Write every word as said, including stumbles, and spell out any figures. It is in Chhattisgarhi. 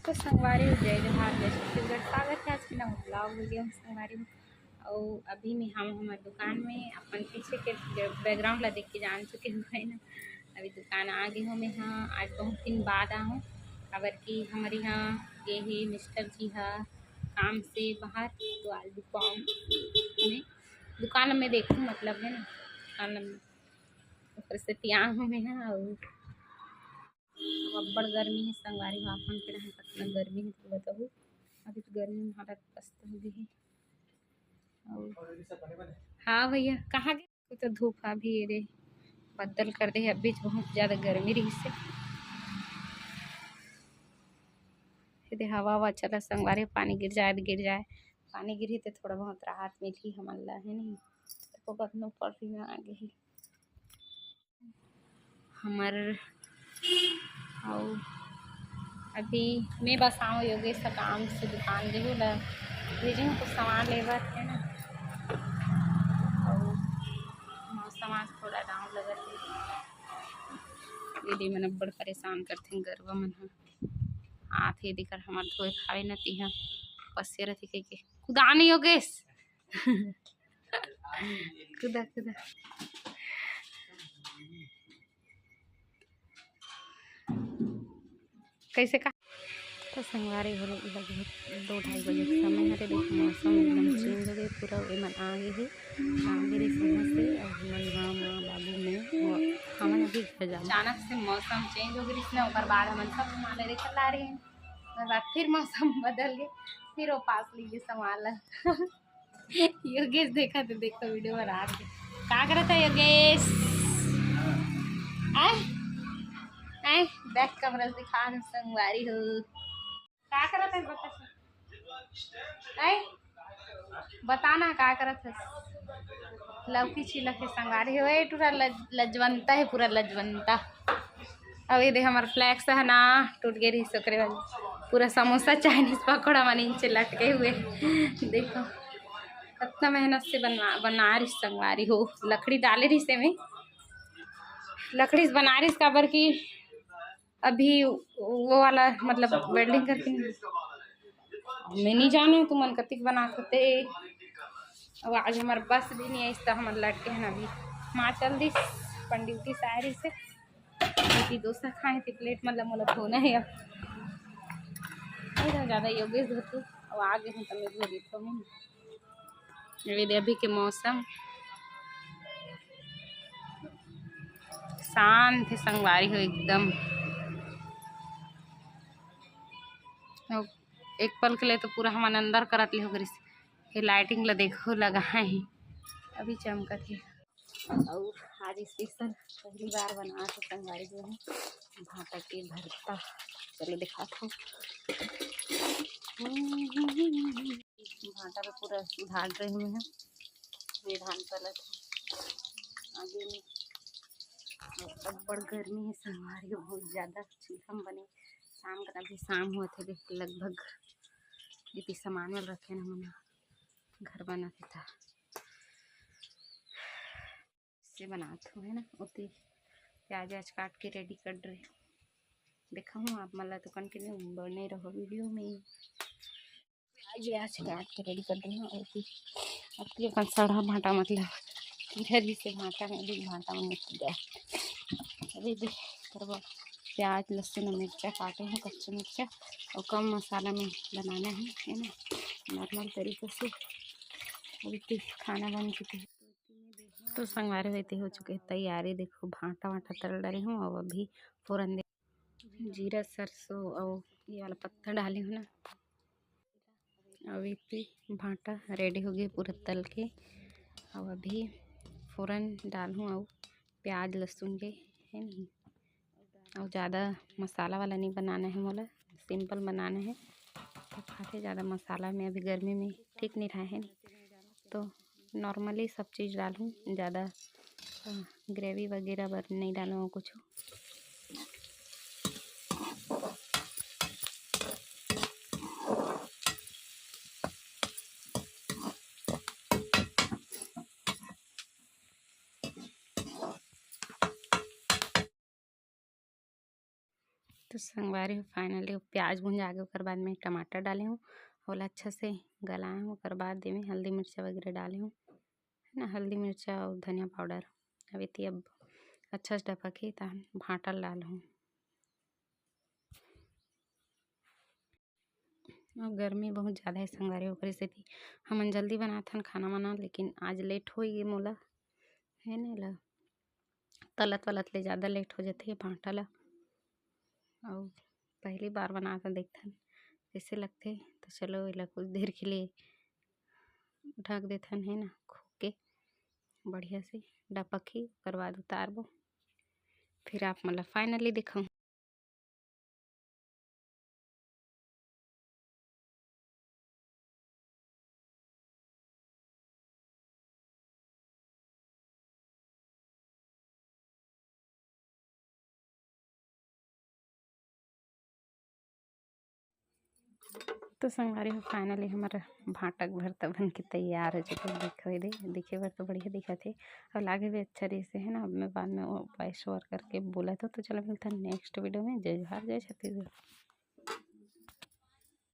तो संगवारी हो, जय जोहार, जय छत्तीसगढ़। स्वागत है आज के नवा vlog video में संगवारी हो। अउ अभी मैं हम हमर दुकान में अपन पीछे के background ला देख के जान चुके हो है ना। अभी दुकान आ गे हो मैं, हाँ, आज बहुत दिन बाद आहूँ, काबर कि हमर यहाँ गे हे मिस्टर जी हा काम से बाहर, तो आज दुकान में, दुकान में देखूँ, मतलब है ना, दुकान में ओकर से तियान हो मैं हा। अउ अब्बड़ गर्मी हे संगवारी हो, आप मन के डहान कतना गर्मी हे तो बताहू। अभी तो गर्मी में हालत पस्त हो गे हे। अउ हाँ भैया, कहाँ गे? तो धूप हा भी ये दे बदल कर दे हे, अभी बहुत ज्यादा गर्मी रहिस हे। ये दे हवा हवा चला संगवारी, पानी गिर जाए तो गिर जाए, पानी गिरही तो थोड़ा बहुत राहत मिलही हमन ला, है नहीं? तो कतनो पड़ही ना आगे ही। हमर अउ अभी मैं बस आऊँ योगेश ह काम से दुकान गे हे, ओला भेजे हूँ कुछ सामान ले बर, है ना। अउ मौसम आज थोड़ा down लगत हे, ये दे मन अब्बड़ परेशान करथे गरवा मन ह। आथे दिकर हमर धोए खावे न तिहा पसिया रथे कहिके। कुदा नहीं योगेश। कुदा, कुदा। कैसे का? तो संगवारी हो, लगभग दो ढाई बजे के समय हरे। देखो, मौसम एकदम change हो गए, पूरा एमन आ गए हे, आ गए रे सुबह से। और हमन, हाँ, माँ, बाबू, मैं, वो, हमन अभी घर जाना। अचानक से मौसम change हो गए, इसने ओकर बाद हमन सब सामान ले लेकर ला रहे हैं। ओकर बाद फिर मौसम बदल गए, फिर वो पास लीजिए सामान ला। योगेश देखा तो देखो video बना के। का करत है योगेश? आय? आय? Back camera से दिखा, हम संगवारी हो। का करत है बता से? आय? बता ना का करत है? लौकी छिलक के संगवारी हो। ए, पूरा लज-, लजवंता है, पूरा लजवंता। अब ये दे हमर flex है ना, टूट गए रही ओकरे वाली। पूरा समोसा, Chinese पकौड़ा मन इंचे लटके हुए। देखो, कितना मेहनत से बनवा, बना रही संगवारी हो। लकड़ी डाले रही से में, लकड़ी से बना रही, काबर कि अभी वो वाला, मतलब, welding करके नहीं, मैं नहीं जाने तुमन कतिक बना सकते। अब आज हमार बस भी नहीं आई, तो हमर लटके हैं अभी। माँ चल दी, अपन duty से आ रही से। बेटी डोसा खाए थे, plate मतलब मोला धोना है अब। नहीं तो ज़्यादा योगेश धोतू, अब आ गए हैं तो मैं धो देता हूँ। ये दे अभी के मौसम शांत है संगवारी हो एकदम। अब एक पल के लिए तो पूरा हमन अंदर करत ले हो गरिस। ये lighting ला देखो लगा है, अभी चमकत है। और आज special पहली बार बना तो संगवारी जो है भाटा के भरता। चलो दिखात हूँ। भाटा में पूरा झाड़ रहे हुए हैं, ये धान चलत है आगे में। और अब्बड़ गर्मी है संगवारी, बहुत ज़्यादा। चूल्हा में बने, शाम का अभी शाम हुआ थे, देख लगभग इतनी सामान वाल रखे ना हमन घर बना के था। से बनात हूँ, है ना। ओती प्याज व्याज काट के ready कर रहे। देखा हूँ आप मन ला तो continue बने रहो video में। प्याज व्याज काट के ready कर रहे हूँ। ओती अब अपन सड़ा भाटा, मतलब, कीड़ा जी से भाटा में भी, भाटा में कीड़ा। अभी भी करवा प्याज, लहसुन और मिर्चा काटे हूँ, कच्चा मिर्चा, और कम मसाला में बनाना है, है ना, normal तरीके से। अभी तो खाना बन चुके हैं। तो संगवारी हो, एती हो चुके हैं तैयारी। देखो, भाटा वाटा तल डरे हूँ और अभी फोरन दे, जीरा, सरसों और ये वाला पत्ता डाले हूँ ना। अब एती भाटा ready हो गए पूरा तल के। और अभी फोरन डाल हूँ और प्याज लहसुन के, है नहीं। और ज़्यादा मसाला वाला नहीं बनाना है मोला, simple बनाना है। तो खाते ज़्यादा मसाला में अभी गर्मी में ठीक नहीं रहा है, तो normally सब चीज़ डालूँ, ज़्यादा, अ, gravy वगैरह बर नहीं डालूँ कुछ। संगवारी हो, finally प्याज भुंजा के ओकर बाद में टमाटर डाले हूँ, ओला अच्छा से गलाए हूँ। ओकर बाद एमे हल्दी मिर्चा वगैरह डाले हूँ, है ना, हल्दी मिर्चा और धनिया पाउडर। अब एती अब अच्छा से डपकही, तहन भांटा ल डालहूँ। और गर्मी बहुत ज़्यादा है संगवारी, ओकरे सेती हमन जल्दी बनाथन खाना वाना, लेकिन आज लेट हो गे मोला, है ना, ला तलत वलत ले ज़्यादा लेट हो जाथे भांटा ला। और पहली बार बना के देखथन कैसे लगथे, तो चलो एला कुछ देर के लिए ढक देथन, है ना, खोल के बढ़िया से डपकही, ओकर बाद उतारबो, फिर आप मन ला finally दिखाऊँ। तो संगवारी हो, finally हमर भांटा के भरता बन के तैयार हो चुके। देखो दे, दिखे बर तो बढ़िया दिखत हे और लागे भी अच्छा रहिस हे ना। अब मैं बाद में वो voice over करके बोलत हूँ। तो चलो मिलता है next video में। जय जोहार, जय छत्तीसगढ़।